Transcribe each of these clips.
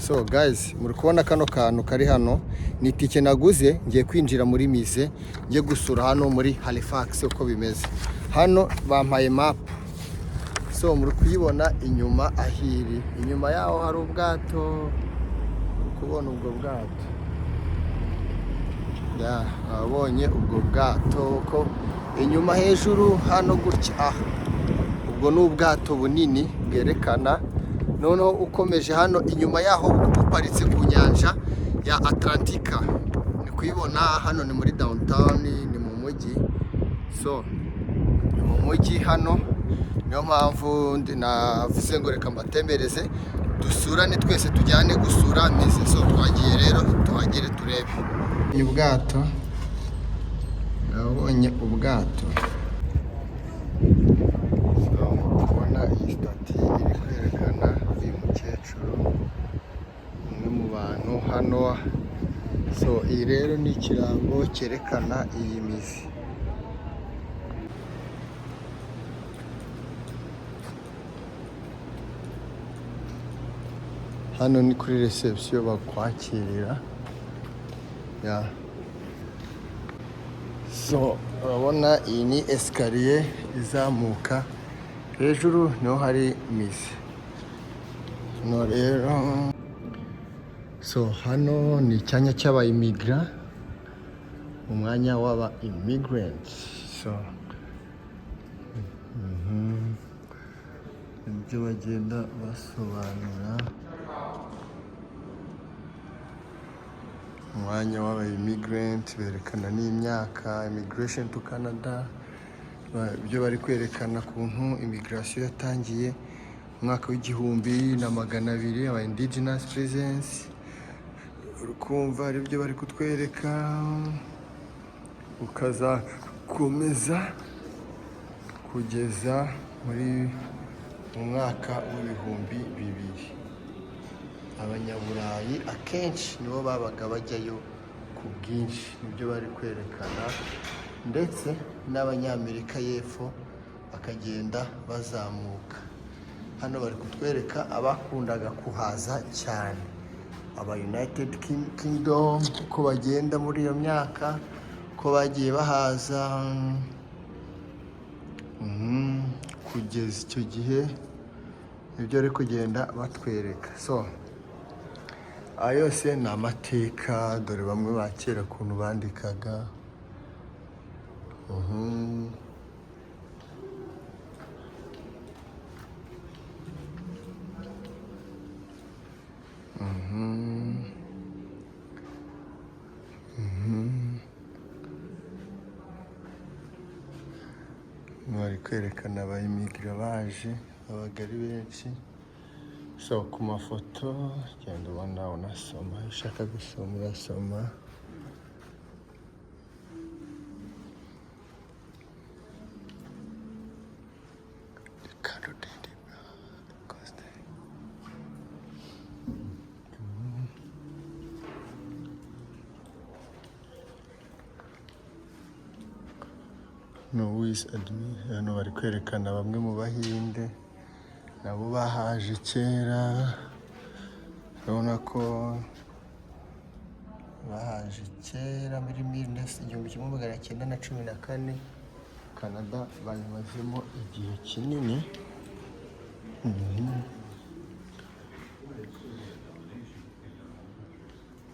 So guys, muri kubona kano kantu kari hano ni itike naguze, ngiye kwinjira muri musée, ngiye gusura hano muri Halifax uko bimeze. Hano bampaye map. So muri kuyibona inyuma ahiri, inyuma yaho hari ubwato, muri kubona ubwo bwato ya, abonye ubwo bwato ko inyuma hejuru hano gutya. Aha ubwo ni ubwato bunini bwerekana. Noneho ukomeje hano inyuma yaho buparitse ku nyanja ya Atlantika, ni kuyibona. Hano ni muri downtown, ni mu mujyi. So ni mu mujyi hano, niyo mpamvu navuze ngo reka mbatembereze, dusurane twese, tujyane gusura musée. So twagiye rero, tuhagere turebe. Ni ubwato, nabonye ubwato. So kubona iyi statue iri kwerekana uyu mukecuru, umwe mu bantu hano. So iyi rero ni ikirango cyerekana iyi musée. Hano ni kuri reception bakwakirira ya. So urabona iyi ni escalier izamuka hejuru, niho hari musée. Hano rero, so hano ni icyanya cy'aba immigrant, umwanya w'aba immigrant. So ibyo bagenda basobanura, umwanya w'aba immigrant, berekana n'imyaka immigration to Canada. Ibyo bari kwerekana kuntu immigration yatangiye mu mwaka w'1200, aba indigenous presence. Uri kumva aribyo bari kutwereka, ukazakomeza kugeza muri mu mwaka w'2000. Abanyaburayi akenshi nibo babaga bajyayo ku bwinshi, nibyo bari kwerekana, ndetse n'Abanyamerika y'Epfo bakagenda bazamuka. Hano bari kutwereka abakundaga kuhaza cyane, aba United Kingdom, uko bagenda muri iyo myaka, uko bagiye bahaza kugeza icyo gihe, nibyo bari kugenda batwereka. So aya yose ni amateka. Dore bamwe ba kera ukuntu bandikaga. Bari kwerekana aba immigrant baje, babaga ari benshi. So ku mafoto genda ubona, unasoma, iyo ushaka gusoma urasoma. No who admin. Hano bari kwerekana bamwe mu Bahinde nabo bahaje kera. Urabona ko bahaje kera muri 1914. Canada bayimazemo igihe kinini.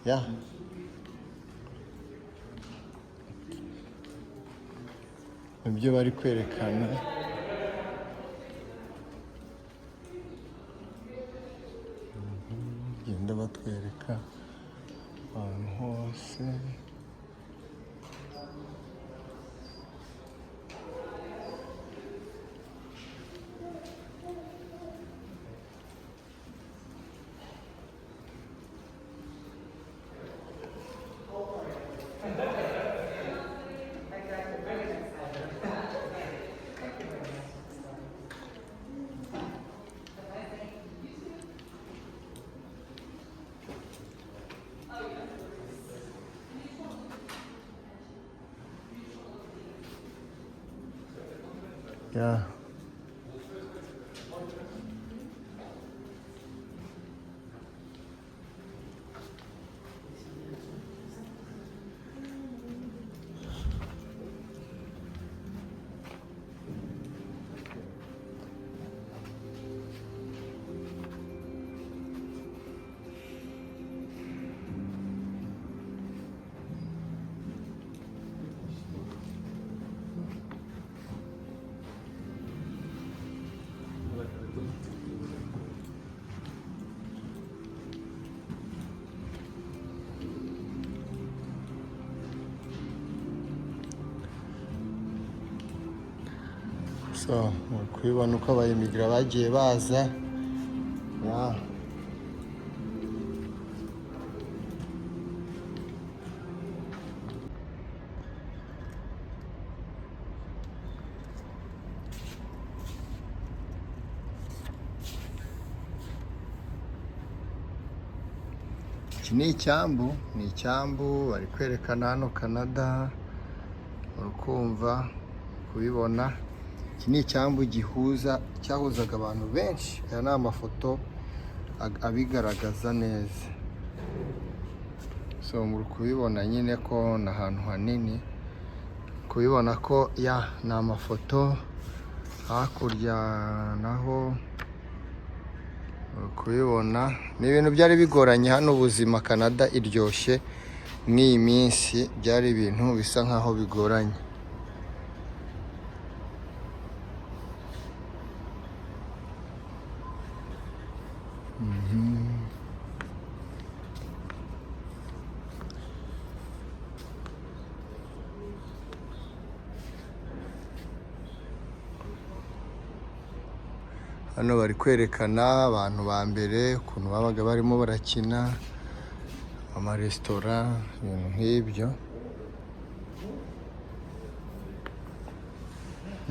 Ya, nibyo bari kwerekana. Genda batwereka ahantu hose. Ya. So muri kubibona uko abayimigara bagiye baza ya. Iki ni icyambu, ni icyambu bari kwerekana hano Canada, uri kubibona. Iki ni icyambu gihuza, cyahuzaga abantu benshi. Aya ni amafoto abigaragaza neza. So muri kubibona nyine ko ni ahantu hanini, kubibona ko ya ni amafoto. Hakurya naho uri kubibona, ni ibintu byari bigoranye hano. Ubuzima Canada iryoshye mw'iyi minsi, byari ibintu bisa nkaho bigoranye. Hano bari kwerekana abantu ba mbere ukuntu babaga barimo barakina, amaresitora, ibintu nk'ibyo.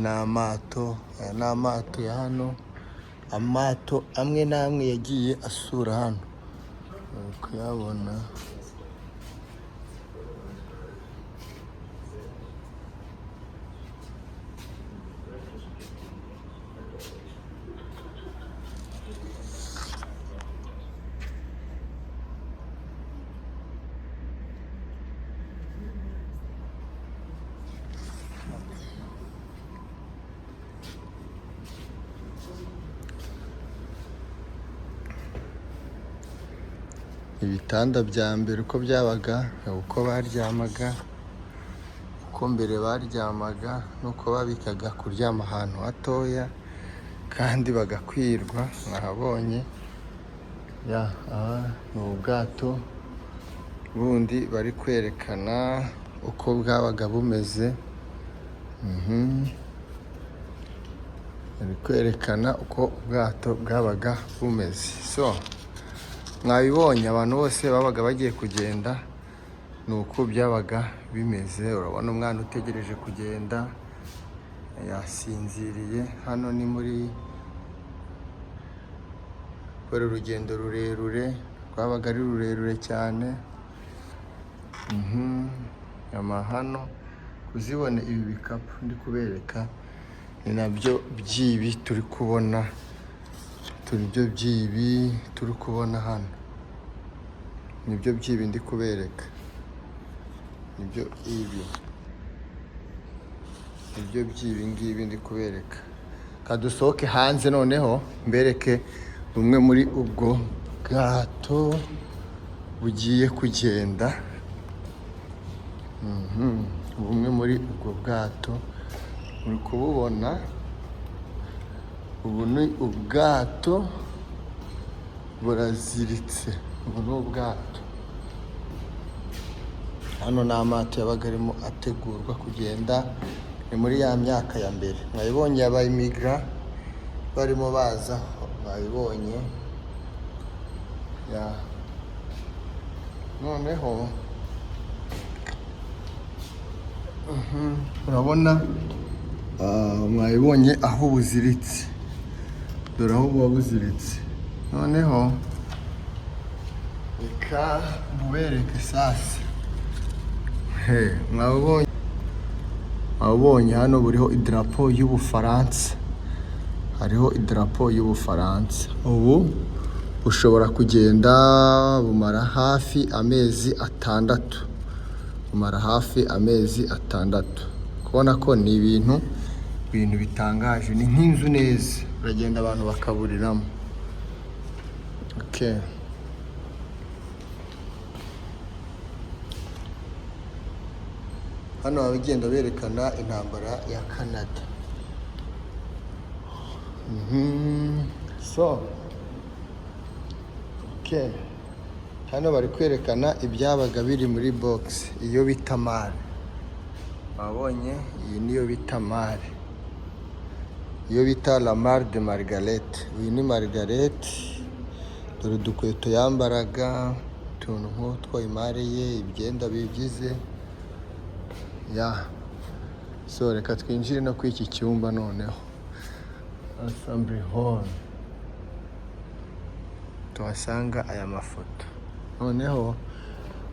Ni amato, aya ni amato ya hano, amato amwe n'amwe yagiye asura hano, uri kuyabona. Ibitanda bya mbere uko byabaga, uko baryamaga, uko mbere baryamaga n'uko babikaga, kuryama ahantu hatoya kandi bagakwirwa. Mwahabonye ya, aha ni ubwato bundi bari kwerekana uko bwabaga bumeze. Bari kwerekana uko ubwato bwabaga bumeze. So mwabibonye, abantu bose babaga bagiye kugenda, ni uko byabaga bimeze. Urabona umwana utegereje kugenda yasinziriye. Hano ni muri kubera urugendo rurerure, rwabaga ari rurerure cyane. Hano kuzibona ibi bikapu ndi kubereka ni nabyo by'ibi turi kubona, turi byo by'ibi turi kubona hano, nibyo by'ibi ndi kubereka, nibyo ibi, nibyo by'ibi ngibi ndi kubereka. Kadusohoke hanze noneho mbereke bumwe muri ubwo bwato bugiye kugenda. Bumwe muri ubwo bwato muri kububona, ubu ni ubwato buraziritse, ubu ni ubwato. Hano ni amato yabaga arimo ategurwa kugenda, ni muri ya myaka ya mbere. Mwabibonye abayimigara barimo baza, mwabibonye ya. Noneho urabona mwabibonye aho buziritse, dore aho buba buziritse. Noneho reka mubereke sasa. Mwabibonye, mwabibonye hano buriho idarapo y'Ubufaransa, hariho idarapo y'Ubufaransa. Ubu bushobora kugenda bumara hafi amezi 6, bumara hafi amezi 6. Kubona ko ni ibintu bitangaje, ni nk'inzu neza, uragenda abantu bakaburiramo. Okay. Hano bagenda berekana intambara ya Canada. So okay. Hano bari kwerekana ibyabaga biri muri box, iyo bita malle. Babonye iyi niyo bita malle. Iyo bita La Malle de Margaret. Uyu ni Margaret, dore udukweto yambaraga, utuntu nk'utwo, imari ye, ibyenda bigize ya. So reka twinjire no kuri iki cyumba noneho, Assembly Hall, tuhasanga aya mafoto. Noneho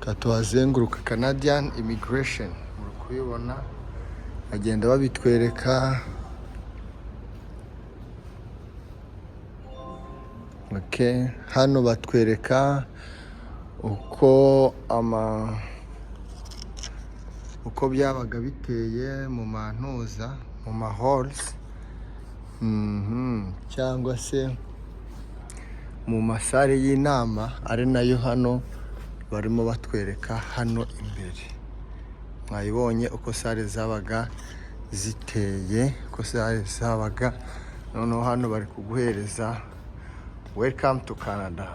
reka tuhazenguruka. Canadian Immigration, muri kubibona, bagenda babitwereka. Okay. Hano batwereka uko byabaga biteye mu mantuza, mu ma halls, cyangwa se mu masare y'inama, ari nayo hano barimo batwereka hano imbere. Mwayibonye uko salle zabaga ziteye, uko salle zabaga. Noneho hano bari kuguhereza "Welcome to Canada".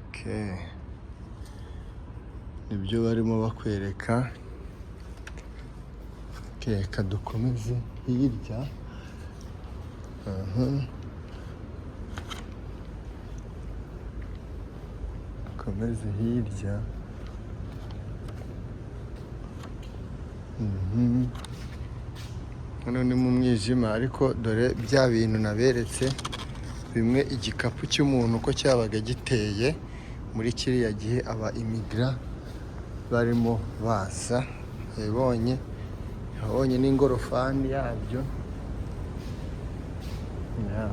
Okay. Nibyo barimo bakwereka. Okay, reka dukomeze hirya. Aha. Dukomeze hirya. Hano ni mu mwijima, ariko dore bya bintu naberetse bimwe, igikapu cy'umuntu uko cyabaga giteye muri kiriya gihe aba immigrant barimo baza. Yabonye, yabonye n'ingorofani yabyo. Yeah.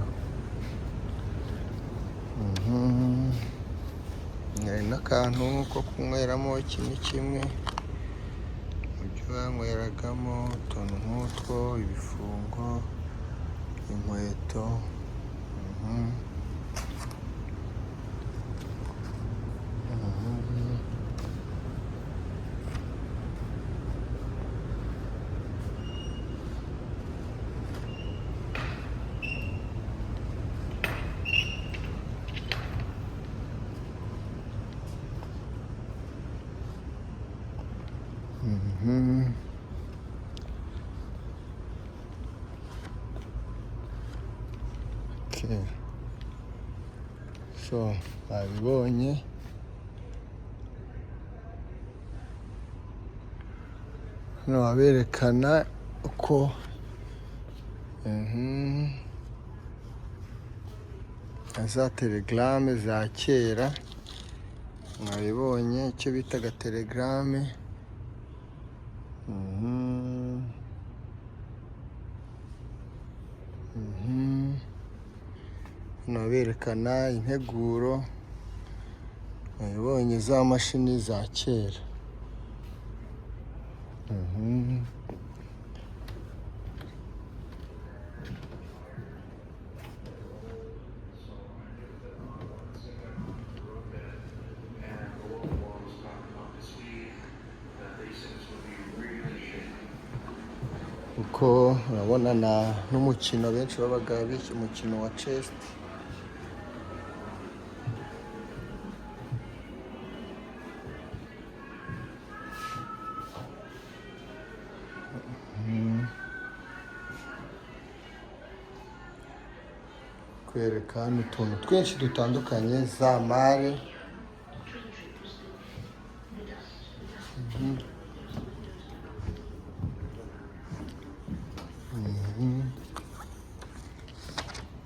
Hari n'akantu ko kunyweramo kimwe kimwe mu byo banyweragamo, utuntu nk'utwo, ibifungo, inkweto. Okay. So babibonye, hano baberekana uko za télégramme za kera. Mwabibonye icyo bitaga télégramme. Hano berekana integuro, mwabibonye za mashini za kera. And the World War was talking about the speed, that these things would be really shaky. Uko urabona na n'umukino benshi babaga bishyura, umukino wa chess. Kwereka hano utuntu twinshi dutandukanye, za malle.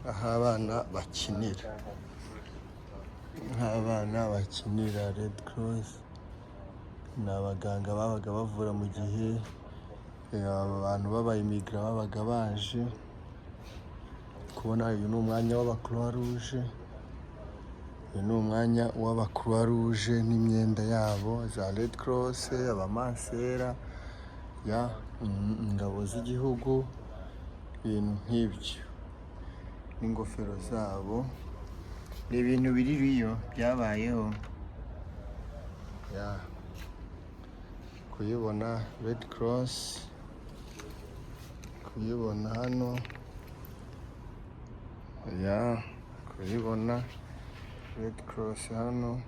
Aho abana bakinira, aho abana bakinira. Red Cross ni abaganga babaga bavura mu gihe abantu b'aba immigrant babaga baje kubona. Uyu ni umwanya w'aba Croix Rouge, uyu ni umwanya w'aba Croix Rouge n'imyenda yabo, za Red Cross, abamansera ya ingabo z'igihugu, ibintu nk'ibyo, n'ingofero zabo. Ni ibintu biri riyo byabayeho ya kuyibona Red Cross, kuyibona hano ya kuyibona Red Cross hano.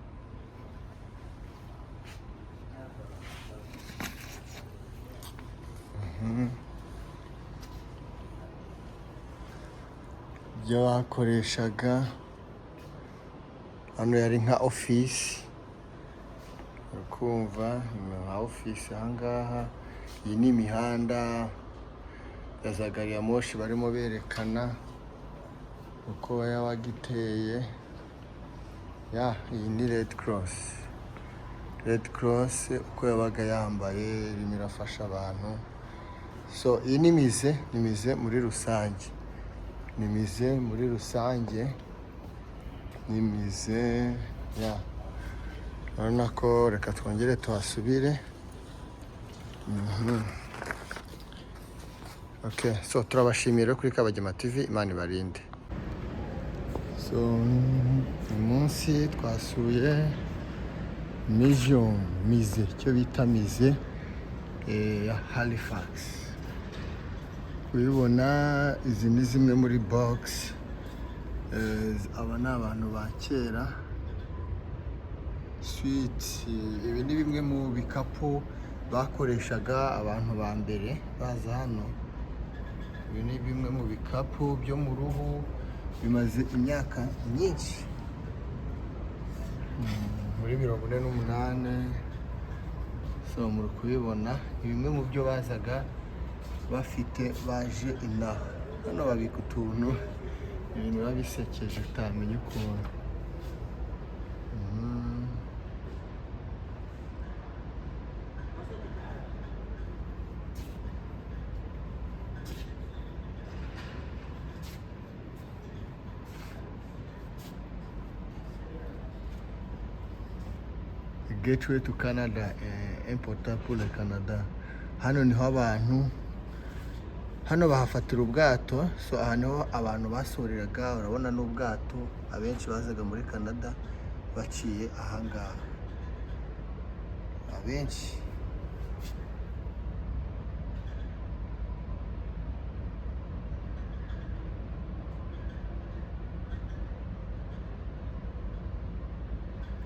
Ibyo bakoreshaga hano yari nka ofisi, urikumva ni nka ofisi ahangaha. Iyi ni imihanda ya za gari ya moshi barimo berekana uko yabaga iteye. Ya, iyi ni Red Cross. Red Cross uko yabaga yambaye, irimo irafasha abantu. So iyi ni musée, ni musée muri rusange, ni musée muri rusange, ni musée ya. Urabona ko, reka twongere tuhasubire. Okay, so turabashimira kuri Kabagema TV, Imana ibarinde. So uyu munsi twasuye museum, musée, icyo bita musée ya Halifax. Kubibona, izi ni zimwe muri box. Aba ni abantu ba kera. Suite, ibi ni bimwe mu bikapu bakoreshaga abantu ba mbere baza hano. Ibi ni bimwe mu bikapu byo mu ruhu bimaze imyaka myinshi, muri 48. So muri kubibona, ni bimwe mu byo bazaga bafite baje inaha. Hano babika utuntu, ibintu biba bisekeje utamenya ukuntu. Gateway to Canada, important pour le Canada. Hano niho abantu hano bahafatira ubwato. So aha niho abantu basuriraga, urabona n'ubwato, abenshi bazaga muri Canada baciye ahangaha abenshi.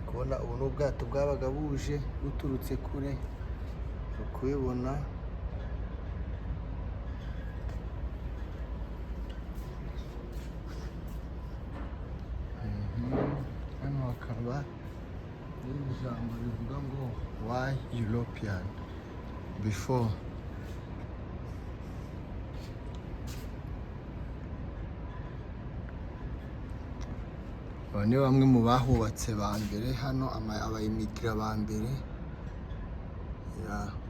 Kubona ubu ni ubwato bwabaga buje buturutse kure, uri kubibona. Hano hakaba n'ijambo rivuga ngo "Why European before". Aba ni bamwe mu bahubatse ba mbere hano, aba immigrants ba mbere. Yeah.